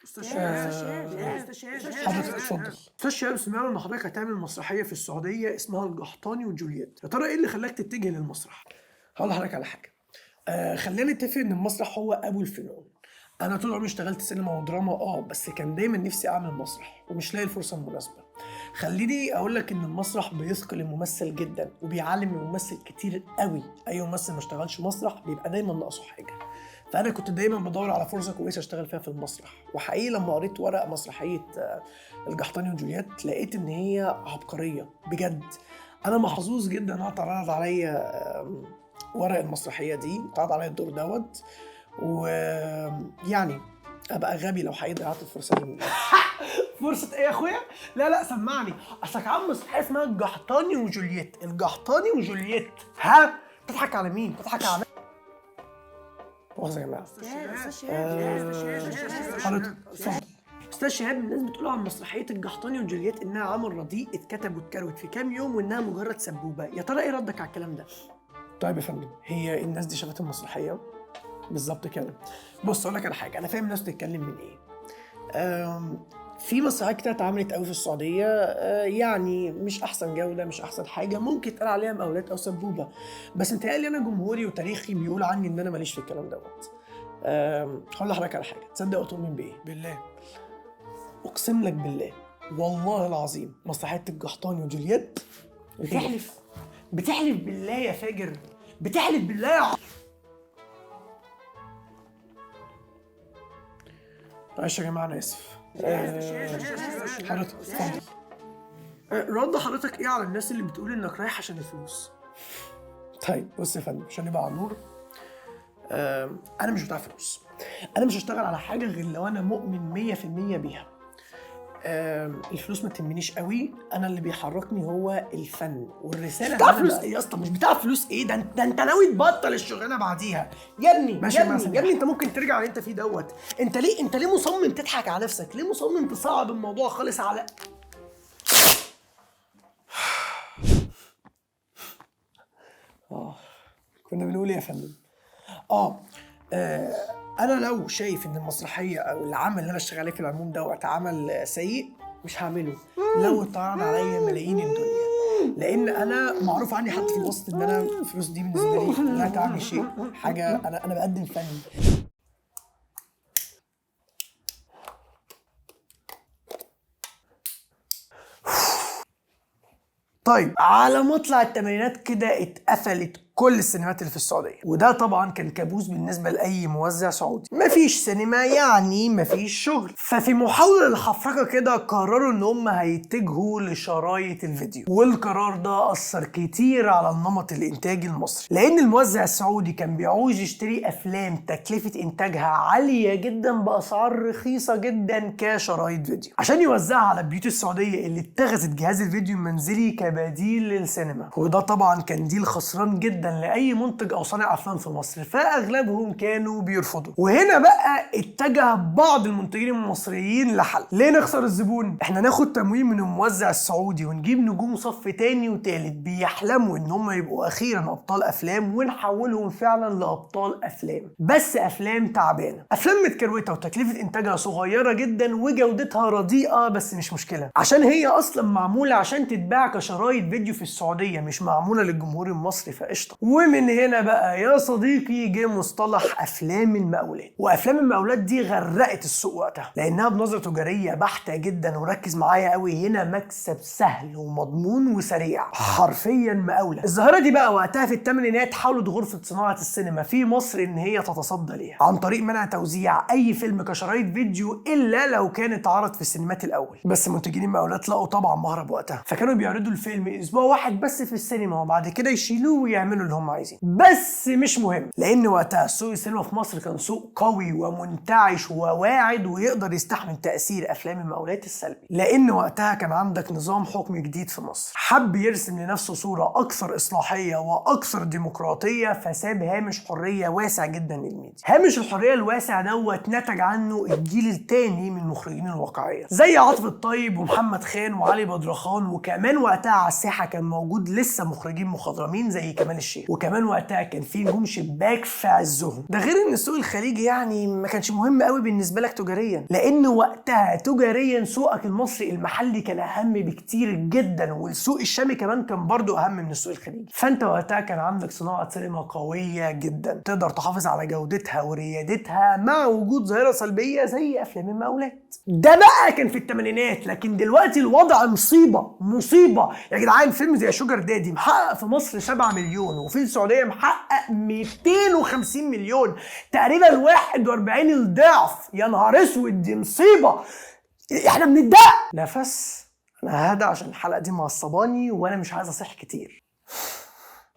استاذ شهاب، حضرتك اتفضل. استاذ شهاب، سمعنا ان حضرتك هتعمل مسرحية في السعودية اسمها القحطاني وجولييت، يا ترى ايه اللي خلاك تتجه للمسرح؟ هقول لحضرتك على حاجة. خلينا نتفق ان المسرح هو ابو الفنون. انا طول عمري اشتغلت سينما ودراما، بس كان دايما نفسي اعمل مسرح ومش لاقي الفرصة المناسبة. خليني اقول لك ان المسرح بيثقل الممثل جدا وبيعلم الممثل كتير قوي. اي ممثل ما اشتغلش مسرح بيبقى دايما ناقصه حاجة. فانا كنت دايما بدور على فرصة كويسة اشتغل فيها في المسرح، وحقيقي لما قريت ورق مسرحية القحطاني وجولييت لقيت ان هي عبقرية بجد. انا محظوظ جدا ان انا اتعرض عليا ورق المسرحية دي، اتعرض عليا الدور دوت، ويعني ابقى غبي لو حقيقي ضيعت الفرصة دي. فرصة ايه يا اخويا؟ لا لا سمعني، اصلك عم مسرحية اسمها القحطاني وجولييت، القحطاني وجولييت. ها؟ تضحك على مين؟ تضحك على مؤاخذة يا جماعة. حضرتك اتفضل. استاذ شهاب، الناس بتقول عن مسرحية القحطاني وجولييت انها عمل رديء اتكتب واتكروت في كام يوم وانها مجرد سبوبه، يا ترى ايه ردك على الكلام ده؟ طيب يا فندم، هي الناس دي شافت المسرحية؟ بالظبط كده. بص اقول لك على حاجة، انا فاهم الناس بتتكلم من ايه. في مسرحيات كتير اتعملت قوي في السعودية، يعني مش احسن جوده، مش احسن حاجة، ممكن يتقال عليها مقاولات او سبوبه، بس متهيألي انا جمهوري وتاريخي بيقول عني ان انا ماليش في الكلام دوت. هقول لحضرتك على حاجة، تصدق وتؤمن بايه؟ بالله، اقسم لك بالله والله العظيم مسرحية القحطاني وجولييت. بتحلف؟ بتحلف بالله يا فاجر؟ بتحلف بالله يا معلش يا جماعة انا اسف. حضرتك اتفضل. رد حضرتك ايه على الناس اللي بتقول انك رايح عشان الفلوس؟ طيب بص يا فندم، عشان نبقى على النور، انا مش بتاع فلوس. انا مش هشتغل على حاجة غير لو انا مؤمن 100% بيها. الفلوس ما تهمنيش قوي، انا اللي بيحركني هو الفن والرسالة. بتاع فلوس ايه يا اسطى؟ مش بتاع فلوس ايه ده؟ انت ناوي تبطل الشغلانة بعديها يا ابني. يا ابني يا ابني، انت ممكن ترجع اللي انت فيه دوت. انت ليه مصمم تضحك على نفسك؟ ليه مصمم تصعب الموضوع خالص على كنا بنقول ايه يا فندم؟ انا لو شايف ان المسرحية او العمل اللي انا اشتغل عليه في العموم دوت عمل سيء مش هعمله لو اتعرض عليا ملايين الدنيا، لان انا معروف عني حتى في الوسط ان انا الفلوس دي بالنسبة لي لا تعني شيء، حاجة انا بقدم فن. طيب على مطلع الثمانينات كده اتقفلت كل السينمات اللي في السعودية، وده طبعا كان كابوس بالنسبة لاي موزع سعودي. مفيش سينما يعني مفيش شغل. ففي محاولة للحفركه كده قرروا ان هم هيتجهوا لشرايط الفيديو، والقرار ده اثر كتير على النمط الانتاجي المصري، لان الموزع السعودي كان بيعوز يشتري افلام تكلفة انتاجها عالية جدا باسعار رخيصة جدا كشرايط فيديو عشان يوزعها على البيوت السعودية اللي اتخذت جهاز الفيديو المنزلي كبديل للسينما. وده طبعا كان deal خسران جدا لاي منتج او صانع افلام في مصر، فاغلبهم كانوا بيرفضوا. وهنا بقى اتجه بعض المنتجين المصريين لحل: ليه نخسر الزبون؟ احنا ناخد تمويل من الموزع السعودي ونجيب نجوم صف تاني وتالت بيحلموا ان هم يبقوا اخيرا ابطال افلام، ونحولهم فعلا لابطال افلام، بس افلام تعبانة، افلام متكروته وتكلفة انتاجها صغيرة جدا وجودتها رديئة، بس مش مشكلة عشان هي اصلا معمولة عشان تتباع كشرايط فيديو في السعودية، مش معمولة للجمهور المصري، فقشطه. ومن هنا بقى يا صديقي جه مصطلح افلام المقاولات. وافلام المقاولات دي غرقت السوق وقتها لانها بنظره تجارية بحته جدا، وركز معايا قوي هنا، مكسب سهل ومضمون وسريع، حرفيا مقاوله. الظاهرة دي بقى وقتها في الثمانينات حاولت غرفة صناعة السينما في مصر ان هي تتصدى ليها عن طريق منع توزيع اي فيلم كشرايط فيديو الا لو كان اتعرض في السينمات الاول. بس منتجين المقاولات لقوا طبعا مهرب وقتها، فكانوا بيعرضوا الفيلم اسبوع واحد بس في السينما وبعد كده يشيلوه ويعملوا اللي هم عايزينه. بس مش مهم، لان وقتها سوق السينما في مصر كان سوق قوي ومنتعش وواعد ويقدر يستحمل تاثير افلام المقاولات السلبي، لان وقتها كان عندك نظام حكم جديد في مصر حب يرسم لنفسه صوره اكثر اصلاحية واكثر ديمقراطية، فساب هامش حرية واسع جدا للميديا. هامش الحرية الواسع دوت نتج عنه الجيل الثاني من المخرجين الواقعية زي عاطف الطيب ومحمد خان وعلي بدرخان، وكمان وقتها على الساحة كان موجود لسه مخرجين مخضرمين زي كمال الشيخ. الشيخ، وكمان وقتها كان في نجوم شباك في عزهم. ده غير ان السوق الخليجي يعني ما كانش مهم قوي بالنسبة لك تجاريا، لان وقتها تجاريا سوقك المصري المحلي كان اهم بكتير جدا، والسوق الشامي كمان كان برضو اهم من السوق الخليجي. فانت وقتها كان عندك صناعة سينما قوية جدا تقدر تحافظ على جودتها وريادتها مع وجود ظاهره سلبية زي افلام المقاولات. ده بقى كان في الثمانينات، لكن دلوقتي الوضع مصيبة مصيبة يا جدعان. فيلم زي شوجر دادي محقق في مصر 7 مليون، وفي السعودية محقق 250 مليون، تقريبا 41 الضعف. يا نهار اسود، دي مصيبة، احنا بندق نفس. انا ههدى عشان الحلقة دي معصباني وانا مش عايز اصيح كتير.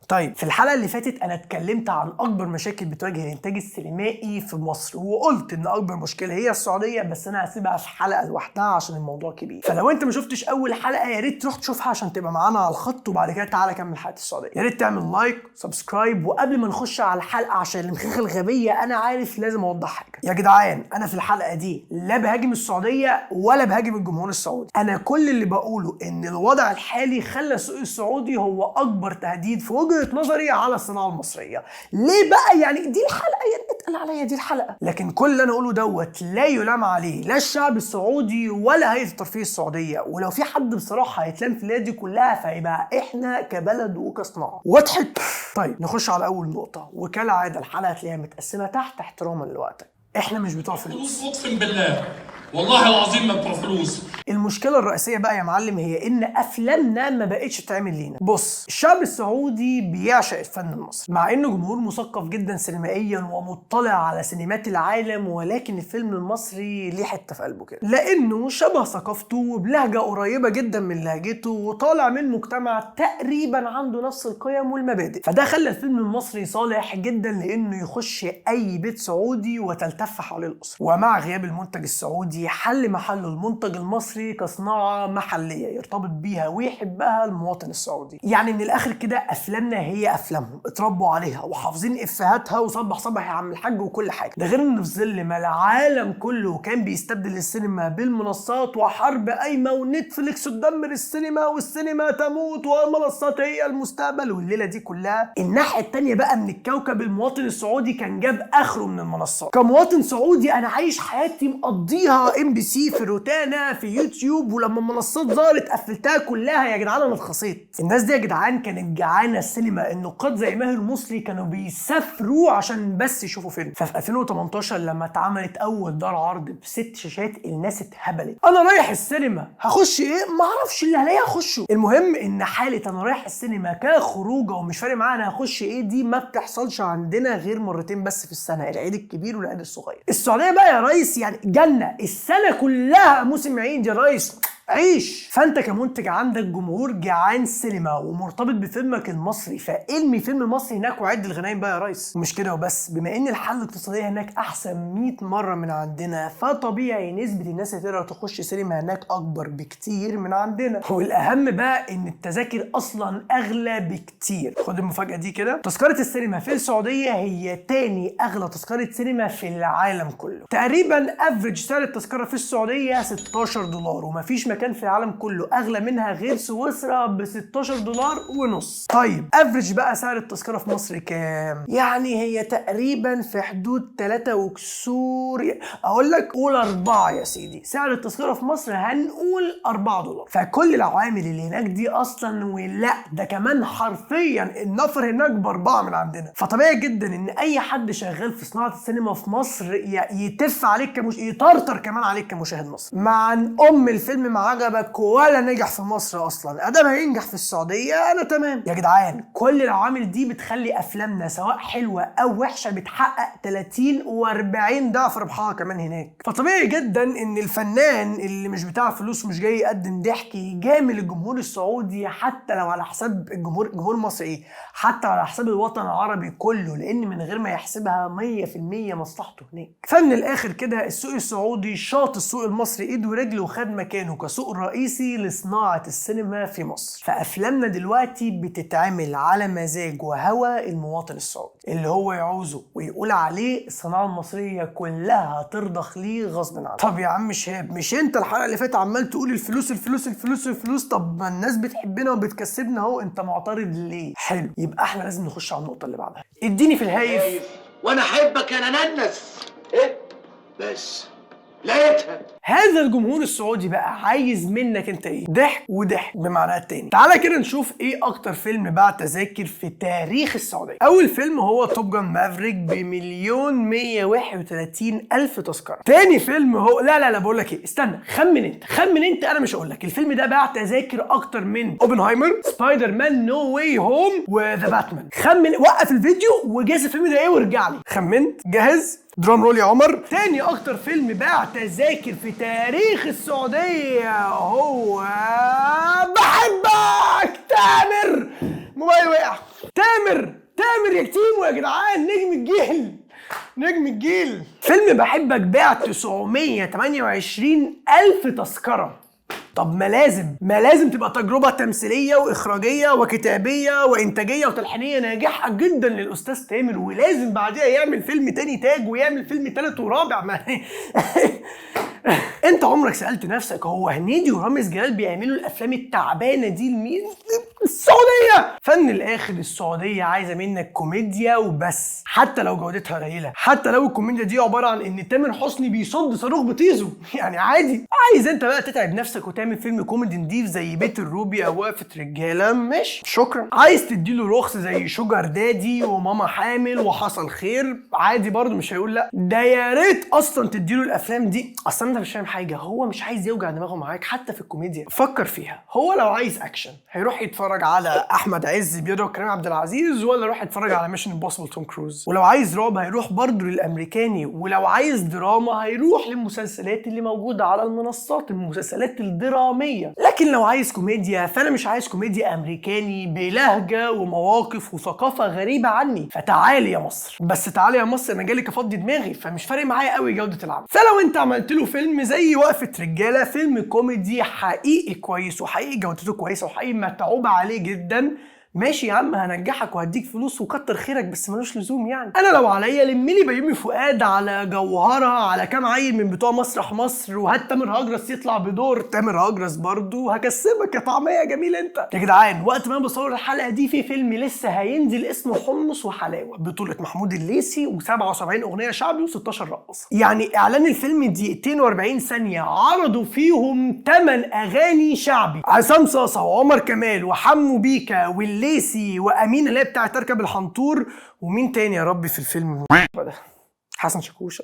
طيب، في الحلقة اللي فاتت انا اتكلمت عن اكبر مشاكل بتواجه الانتاج السينمائي في مصر، وقلت ان اكبر مشكلة هي السعوديه، بس انا هسيبها في حلقة لوحدها عشان الموضوع كبير. فلو انت ما شفتش اول حلقة يا ريت تروح تشوفها عشان تبقى معانا على الخط، وبعد كده تعالى كمل حلقة السعوديه. يا ريت تعمل like، subscribe، وقبل ما نخش على الحلقة عشان المخيخ الغبية انا عارف لازم اوضح حاجة يا جدعان. انا في الحلقة دي لا بهاجم السعودية ولا بهاجم الجمهور السعودي، انا كل اللي بقوله ان الوضع الحالي خلى السوق السعودي هو اكبر تهديد في وجهة نظري على الصناعة المصرية. ليه بقى؟ يعني دي الحلقة، يعني اتقل عليا دي الحلقة. لكن كل اللي انا اقوله دوت لا يلام عليه لا الشعب السعودي ولا هيئة الترفيه السعودية، ولو في حد بصراحة هيتلام في الليلة دي كلها فيبقى احنا كبلد وكصناعة. وضحت؟ طيب نخش على اول نقطة، وكالعادة الحلقة هتلاقيها متقسمة تحت احتراما لوقتك. احنا مش بتوع فلوس، اقسم بالله والله العظيم ما بتوع فلوس. المشكلة الرئيسية بقى يا معلم هي ان افلامنا ما بقتش تتعمل لينا. بص، الشعب السعودي بيعشق الفن المصري، مع انه جمهور مثقف جدا سينمائيا ومطلع على سينمات العالم، ولكن الفيلم المصري ليه حتة في قلبه كده، لانه شبه ثقافته وبلهجه قريبه جدا من لهجته، وطالع من مجتمع تقريبا عنده نفس القيم والمبادئ. فده خلى الفيلم المصري صالح جدا لانه يخش اي بيت سعودي وتلتف حواليه الاسرة. ومع غياب المنتج السعودي حل محله المنتج المصري كصناعة محلية يرتبط بيها ويحبها المواطن السعودي. يعني من الآخر كده أفلامنا هي أفلامهم، اتربوا عليها وحافظين إفيهاتها وصبح صبح يا عم الحاج وكل حاجة. ده غير إن في ظل ما العالم كله كان بيستبدل السينما بالمنصات وحرب قايمة ونتفليكس تدمر السينما والسينما تموت والمنصات هي المستقبل والليلة دي كلها، الناحية التانية بقى من الكوكب المواطن السعودي كان جاب آخره من المنصات. كمواطن سعودي أنا عايش حياتي مقضيها MBC في روتانا في يوتيوب، ولما المنصات ظهرت قفلتها كلها يا جدعان. انا اتخصيت. الناس دي يا جدعان كانت جعانة السينما، النقاد زي ماهر مصلي كانوا بيسافروا عشان بس يشوفوا فيلم. ففي 2018 لما اتعملت اول دار عرض ب6 شاشات الناس اتهبلت. انا رايح السينما هخش ايه؟ ما اعرفش اللي هلاقيه هخشه. المهم ان حاله انا رايح السينما كخروجه ومش فارق معايا انا هخش ايه دي ما بتحصلش عندنا غير مرتين بس في السنة، العيد الكبير والعيد الصغير. السعودية بقى يا ريس يعني جنة، السنة كلها موسم عيد يا ريس، عيش. فانت كمنتج عندك جمهور جعان سينما ومرتبط بفيلمك المصري، فارمي فيلم مصري هناك وعد الغنايم بقى يا ريس. ومش كده وبس، بما ان الحالة الاقتصادية هناك احسن 100 مرة من عندنا، فطبيعي نسبه الناس اللي تقدر تخش سينما هناك اكبر بكتير من عندنا. والاهم بقى ان التذاكر اصلا اغلى بكتير. خد المفاجاة دي كده، تذكره السينما في السعودية هي تاني اغلى تذكره سينما في العالم كله. تقريبا average سعر التذكرة في السعودية $16، ومفيش مكان في العالم كله اغلى منها غير سويسرا ب $16.50. طيب average بقى سعر التذكرة في مصر كام؟ يعني هي تقريبا في حدود 3 وكسور، اقول لك قول 4 يا سيدي. سعر التذكرة في مصر هنقول $4. فكل العوامل اللي هناك دي اصلا، ولا ده كمان حرفيا النفر هناك ب4 من عندنا. فطبيعي جدا ان اي حد شغال في صناعة السينما في مصر يتف عليك يطرطر كمان عليك كمشاهد مصري. مع ان ام الفيلم ما عجبك ولا نجح في مصر اصلا، ادام هينجح في السعودية انا تمام. يا جدعان كل العوامل دي بتخلي افلامنا سواء حلوة او وحشة بتحقق 30 و40 ضعف ربحها كمان هناك. فطبيعي جدا ان الفنان اللي مش بتاع فلوس ومش جاي يقدم ضحك يجامل الجمهور السعودي، حتى لو على حساب الجمهور المصري ايه، حتى على حساب الوطن العربي كله، لان من غير ما يحسبها 100% مصلحته هناك. فمن الاخر كده السوق السعودي شاط السوق المصري ايد ورجل وخد مكانه كسوق كسوق رئيسي لصناعة السينما في مصر. فافلامنا دلوقتي بتتعمل على مزاج وهوى المواطن السعودي اللي هو يعوزه ويقول عليه، الصناعة المصرية كلها ترضخ ليه غصب عنه. طب يا عم شهاب، مش انت الحلقة اللي فاتت عمال تقول الفلوس الفلوس الفلوس الفلوس؟ طب ما الناس بتحبنا وبتكسبنا اهو، انت معترض ليه؟ حلو، يبقى احنا لازم نخش على النقطة اللي بعدها. اديني في الهايف. وانا احبك يا ننس. ايه بس لقيتها. هذا الجمهور السعودي بقى عايز منك انت ايه؟ ضحك وضحك بمعنى التاني. تعالى كده نشوف ايه اكتر فيلم باع تذاكر في تاريخ السعودية. اول فيلم هو Top Gun Maverick ب1,131,000 تذكره. تاني فيلم هو لا لا لا، بقول لك ايه، استنى، خمن انت، خمن انت، انا مش هقول لك. الفيلم ده باع تذاكر اكتر من Oppenheimer، Spider-Man No Way Home، و The Batman. خمن، وقف الفيديو و guess الفيلم ده ايه وارجع لي. خمنت؟ جاهز؟ drum roll يا عمر. تاني اكتر فيلم باع تذاكر في تاريخ السعودية هو بحبك تامر. موبايل وقع. تامر، تامر يا كتيمو يا جدعان، نجم الجيل، نجم الجيل. فيلم بحبك باع 928 ألف تذكرة. طب ما لازم تبقى تجربة تمثيلية وإخراجية وكتابية وإنتاجية وتلحينية ناجحة جدا للأستاذ تامر، ولازم بعديها يعمل فيلم تاني تاج ويعمل فيلم تالت ورابع. ما انت عمرك سألت نفسك هو هنيدي ورامز جلال بيعملوا الافلام التعبانة دي لمين؟ السعوديه. فمن الاخر السعودية عايزه منك كوميديا وبس، حتى لو جودتها قليله، حتى لو الكوميديا دي عبارة عن ان تامر حسني بيصد صاروخ بطيزه، يعني عادي. عايز انت بقى تتعب نفسك وتعمل فيلم كوميدي نضيف زي بيت الروبي او وقفه رجاله، ماشي شكرا. عايز تديله رخص زي Sugar Daddy وماما حامل وحصل خير، عادي برضه مش هيقول لا. ده يا ريت اصلا تديله الافلام دي، اصلا انت مش فاهم حاجه، هو مش عايز يوجع دماغه معاك حتى في الكوميديا. فكر فيها، هو لو عايز اكشن هيروح يتفرج على احمد عز بيضرب كريم عبد العزيز، ولا يروح يتفرج على Mission Impossible توم كروز؟ ولو عايز رعب هيروح برضه للامريكاني، ولو عايز دراما هيروح للمسلسلات اللي موجودة على المنصات، المسلسلات الدرامية. لكن لو عايز كوميديا فانا مش عايز كوميديا امريكاني بلهجة ومواقف وثقافة غريبة عني، فتعالي يا مصر. بس تعالي يا مصر، انا جالك افضي دماغي، فمش فارق معايا قوي جوده العمل. فلو انت عملت له فيلم زي وقفه رجاله، فيلم كوميدي حقيقي كويس وحقيقي جودته كويسة وحقيقي متعوب عليه جدا، ماشي يا عم هنجحك وهديك فلوس وكتر خيرك، بس ملوش لزوم يعني. انا لو عليا لملي بيومي فؤاد على جوهره على كام عيل من بتوع مسرح مصر، وهات تامر هجرس يطلع بدور تامر هجرس برضه، هكسبك يا طعميه جميل انت. يا جدعان وقت ما انا بصور الحلقة دي في فيلم لسه هينزل اسمه حمص وحلاوة، بطوله محمود الليثي و77 اغنية شعبي و16 رقصه. يعني اعلان الفيلم دقيقتين و40 ثانية عرضوا فيهم 8 اغاني شعبي، عصام صاصا وعمر كمال وحمو بيكا والليثي وامين اللي هي بتاعت تركب الحنطور، ومين تاني يا ربي في الفيلم ده؟ حسن شاكوش.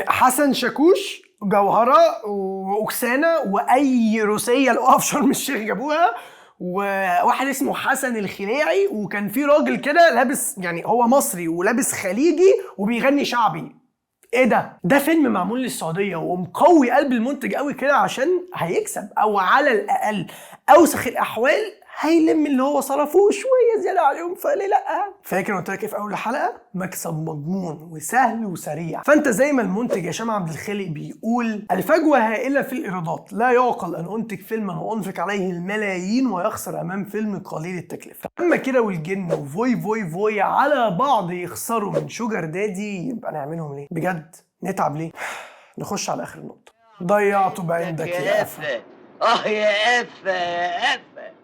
حسن شاكوش، جوهره واوكسانا واي روسية لقوها في شرم الشيخ جابوها، وواحد اسمه حسن الخلاعي، وكان في راجل كده لابس يعني هو مصري ولابس خليجي وبيغني شعبي. ايه ده؟ ده فيلم معمول للسعودية ومقوي قلب المنتج قوي كده عشان هيكسب، او على الاقل اوسخ الاحوال هيلم اللي هو صرفوه شوية زيادة عليهم، فليه لا؟ فاكر قلت لك ايه في اول الحلقة؟ مكسب مضمون وسهل وسريع. فانت زي ما المنتج هشام عبد الخالق بيقول الفجوة هائلة في الايرادات، لا يعقل ان انتج فيلما وانفق عليه الملايين ويخسر امام فيلم قليل التكلفة. اما كده والجن وفوي فوي فوي على بعض يخسروا من Sugar Daddy، يبقى نعملهم ليه؟ بجد نتعب ليه؟ نخش على اخر نقطة. ضيعته بعندك يا قفا. اه يا قفا يا قفا،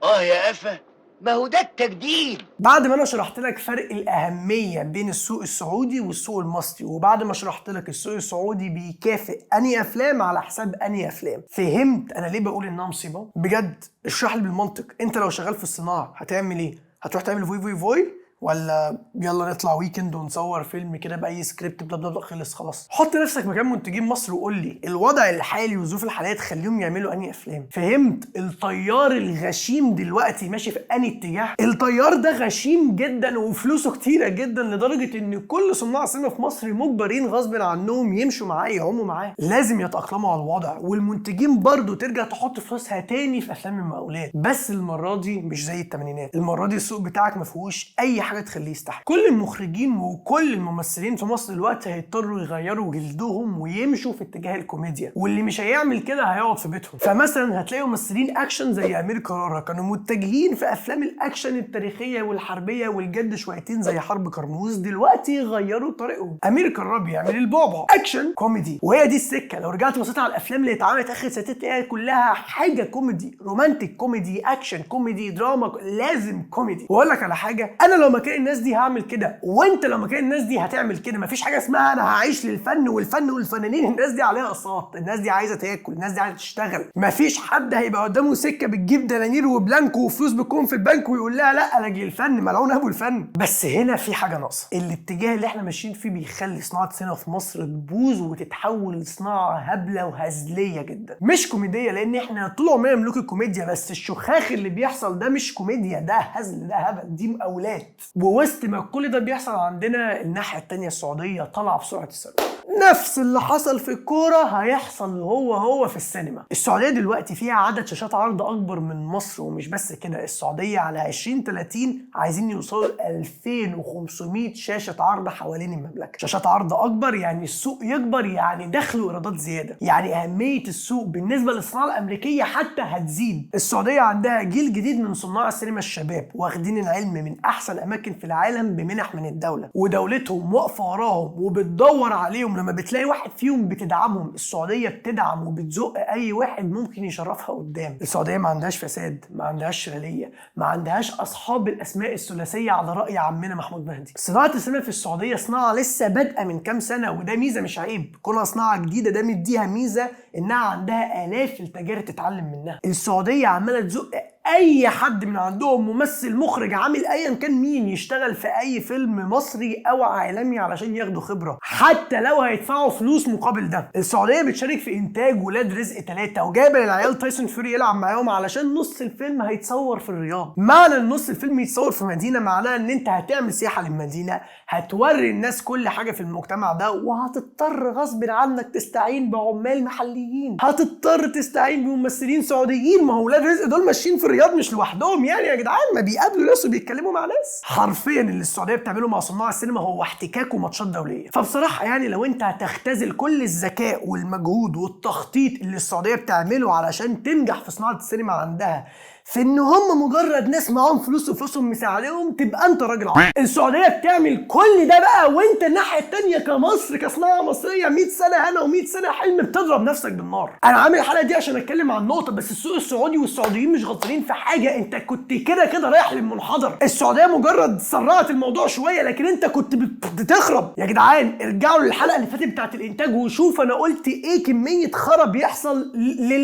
اه يا قفا، ما هو ده التجديد. بعد ما انا شرحت لك فرق الاهمية بين السوق السعودي والسوق المصري، وبعد ما شرحت لك السوق السعودي بيكافئ انهي افلام على حساب انهي افلام، فهمت انا ليه بقول انها مصيبة؟ بجد اشرح لي بالمنطق، انت لو شغال في الصناعة هتعمل ايه؟ هتروح تعمل فوي فوي فوي، ولا يلا نطلع weekend ونصور فيلم كده باي script blah blah blah خلص خلاص؟ حط نفسك مكان منتجين مصر وقول لي الوضع الحالي والظروف الحالية تخليهم يعملوا انهي افلام. فهمت التيار الغشيم دلوقتي ماشي في انهي اتجاه؟ التيار ده غشيم جدا وفلوسه كتيرة جدا، لدرجة ان كل صناع السينما في مصر مجبرين غصب عنهم يمشوا معاه يعوموا معاه، لازم يتاقلموا على الوضع. والمنتجين برضو ترجع تحط فلوسها تاني في افلام المقاولات، بس المرة دي مش زي الثمانينات، المرة دي السوق بتاعك ما فيهوش اي حاجة حاجة تخليه يستحمل. كل المخرجين وكل الممثلين في مصر دلوقتي هيضطروا يغيروا جلدهم ويمشوا في اتجاه الكوميديا، واللي مش هيعمل كده هيقعد في بيتهم. فمثلا هتلاقي ممثلين اكشن زي امير كرارة كانوا متجهين في افلام الاكشن التاريخية والحربيه والجد شويتين زي حرب كرموز، دلوقتي غيروا طريقهم. امير كرارة بيعمل البعبع اكشن كوميدي، وهي دي السكة. لو رجعت بصيت على الافلام اللي اتعملت اخر سنتين تلاقيها كلها حاجة كوميدي، romantic comedy، action comedy، دراما، لازم كوميدي. واقول لك على حاجة، انا لو مكان الناس دي هعمل كده، وانت لو مكان الناس دي هتعمل كده. مفيش حاجة اسمها انا هعيش للفن والفن والفنانين. الناس دي عليها اقساط، الناس دي عايزه تاكل، الناس دي عايزه تشتغل. مفيش حد هيبقى قدامه سكة بتجيب دنانير وبلانكو وفلوس بتكون في البنك ويقول لها لا انا اجي الفن، ملعون ابو الفن. بس هنا في حاجة ناقصه، الاتجاه اللي احنا ماشيين فيه بيخلي صناعة السينما في مصر تبوظ وتتحول لصناعة هبلة وهزليه جدا، مش كوميدية، لان احنا طول عمرنا ملوك الكوميديا، بس الشخاخ اللي بيحصل ده مش كوميديا، ده هزل، ده هبل، دي مقاولات. ووسط ما كل ده بيحصل عندنا الناحية التانية السعودية طالعه بسرعة الصاروخ. نفس اللي حصل في الكورة هيحصل هو هو في السينما. السعودية دلوقتي فيها عدد شاشات عرض اكبر من مصر، ومش بس كده، السعودية على 2030 عايزين يوصلوا ل 2500 شاشة عرض حوالين المملكة. شاشات عرض اكبر يعني السوق يكبر، يعني دخل وايرادات زيادة، يعني اهمية السوق بالنسبة للصناعة الامريكية حتى هتزيد. السعودية عندها جيل جديد من صناع السينما الشباب، واخدين العلم من احسن اماكن في العالم بمنح من الدولة، ودولتهم واقفة وراهم وبتدور عليهم. لما بتلاقي واحد فيهم بتدعمهم، السعودية بتدعم وبتزق اي واحد ممكن يشرفها قدام. السعودية ما عندهاش فساد، ما عندهاش شلاليه، ما عندهاش اصحاب الاسماء الثلاثية على راي عمنا محمود مهدي. صناعة السينما في السعودية صناعة لسه بادئه من كام سنة، وده ميزة مش عيب. كونها صناعة جديدة ده مديها ميزة انها عندها الاف التجارب تتعلم منها. السعودية عماله تزق اي حد من عندهم، ممثل، مخرج، عامل، ايا كان مين، يشتغل في اي فيلم مصري او عالمي علشان ياخدوا خبره، حتى لو هيدفعوا فلوس مقابل ده. السعودية بتشارك في انتاج ولاد رزق 3، وجايبه للعيال تايسون فيوري يلعب معاهم علشان نص الفيلم هيتصور في الرياض. معنى ان نص الفيلم يتصور في مدينة معناه ان انت هتعمل سياحة للمدينة، هتوري الناس كل حاجة في المجتمع ده، وهتضطر غصب عنك تستعين بعمال محليين، هتضطر تستعين بممثلين سعوديين. ما هو ولاد رزق دول ماشيين في الرياض مش لوحدهم يعني يا جدعان، ما بيقابلوا ناس وبيتكلموا مع ناس. حرفيا اللي السعودية بتعمله مع صناع السينما هو احتكاك وماتشات دولية. فبصراحة يعني لو انت هتختزل كل الذكاء والمجهود والتخطيط اللي السعودية بتعمله علشان تنجح في صناعة السينما عندها في ان هم مجرد ناس معاهم فلوس وفلوسهم مساعدهم، تبقى انت راجل عبيط. السعودية بتعمل كل ده بقى، وانت الناحية التانية كمصر، كصناعة مصرية 100 سنة هنا و100 سنة حلم، بتضرب نفسك بالنار. انا عامل الحلقة دي عشان اتكلم عن نقطة بس، السوق السعودي والسعوديين مش غلطانين في حاجة، انت كنت كده كده رايح للمنحدر. السعودية مجرد سرعت الموضوع شوية، لكن انت كنت بتخرب يا جدعان. ارجعوا للحلقة اللي فاتت بتاعت الانتاج وشوف انا قلت ايه، كمية خرب يحصل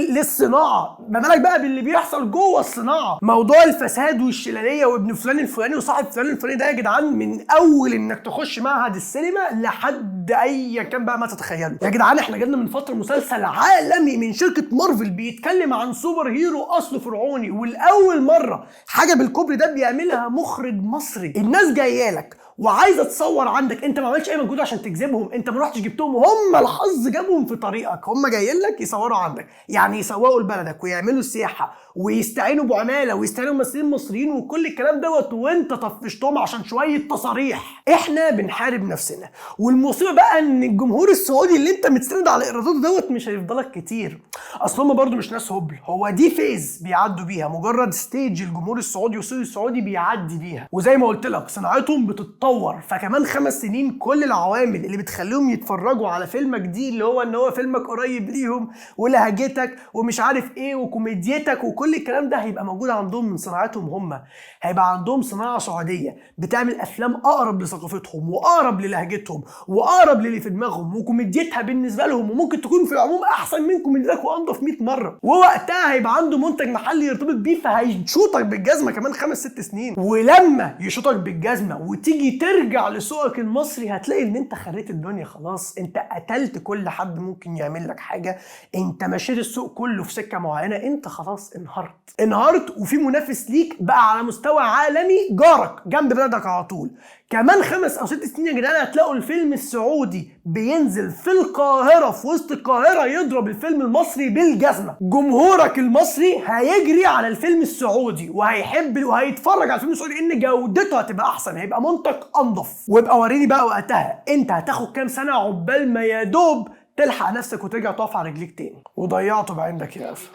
للصناعة، ما بالك بقى باللي بيحصل جوه الصناعة. موضوع الفساد والشلاليه وابن فلان الفلاني وصاحب فلان الفلاني ده يا جدعان من اول انك تخش معهد السينما لحد ايا كان بقى ما تتخيله. يا جدعان احنا جبنا من فترة مسلسل عالمي من شركة مارفل بيتكلم عن super hero اصله فرعوني، والاول مرة حاجة بالكوبري ده بيعملها مخرج مصري. الناس جاية لك وعايزه تصور عندك، انت ما عملتش اي مجهود عشان تجذبهم، انت ما رحتش جبتهم، هم الحظ جابهم في طريقك، هم جايين لك يصوروا عندك، يعني يسوقوا لبلدك ويعملوا سياحة ويستعينوا بعماله ويستعينوا بممثلين مصريين وكل الكلام دوت، وانت طفشتهم عشان شوية تصاريح. احنا بنحارب نفسنا، والمصيبة بقى ان الجمهور السعودي اللي انت متسند على ايراداته دوت مش هيفضلك كتير، اصل هم برضو مش ناس هبل، هو دي phase بيعدوا بيها، مجرد stage الجمهور السعودي والسوق السعودي بيعدي بيها. وزي ما قلت لك صناعتهم بتتطور، فكمان 5 سنين كل العوامل اللي بتخليهم يتفرجوا على فيلمك دي، اللي هو ان هو فيلمك قريب ليهم ولهجتك ومش عارف ايه وكوميديتك وكل الكلام ده، هيبقى موجود عندهم من صناعتهم هم. هيبقى عندهم صناعة سعودية بتعمل افلام اقرب لثقافتهم واقرب للهجتهم واقرب للي في دماغهم، وكوميديتها بالنسبة لهم وممكن تكون في العموم احسن من كوميديتك وانضف 100 مرة. ووقتها هيبقى عنده منتج محلي يرتبط بيه، فهيشوطك بالجزمه كمان 5 6 سنين. ولما يشوطك بالجزمه وتيجي ترجع لسوقك المصري هتلاقي ان انت خريت الدنيا خلاص، انت قتلت كل حد ممكن يعمل لك حاجة، انت مشيت السوق كله في سكة معينة، انت خلاص انهارت انهارت، وفي منافس ليك بقى على مستوى عالمي جارك جنب بلدك على طول. كمان 5 او 6 سنين يا جدعان هتلاقوا الفيلم السعودي السعودي بينزل في القاهرة، في وسط القاهرة، يضرب الفيلم المصري بالجزمة. جمهورك المصري هيجري على الفيلم السعودي وهيحب وهيتفرج على الفيلم السعودي لان جودته هتبقى احسن، هيبقى منتج انضف. وابقى وريني بقى وقتها انت هتاخد كام سنة عقبال ما يا دوب تلحق نفسك وترجع تقف على رجليك تاني. وضيعته بعندك يا قفا.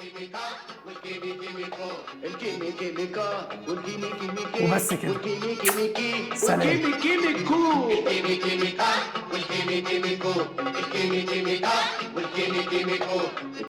وبس كده، سلام.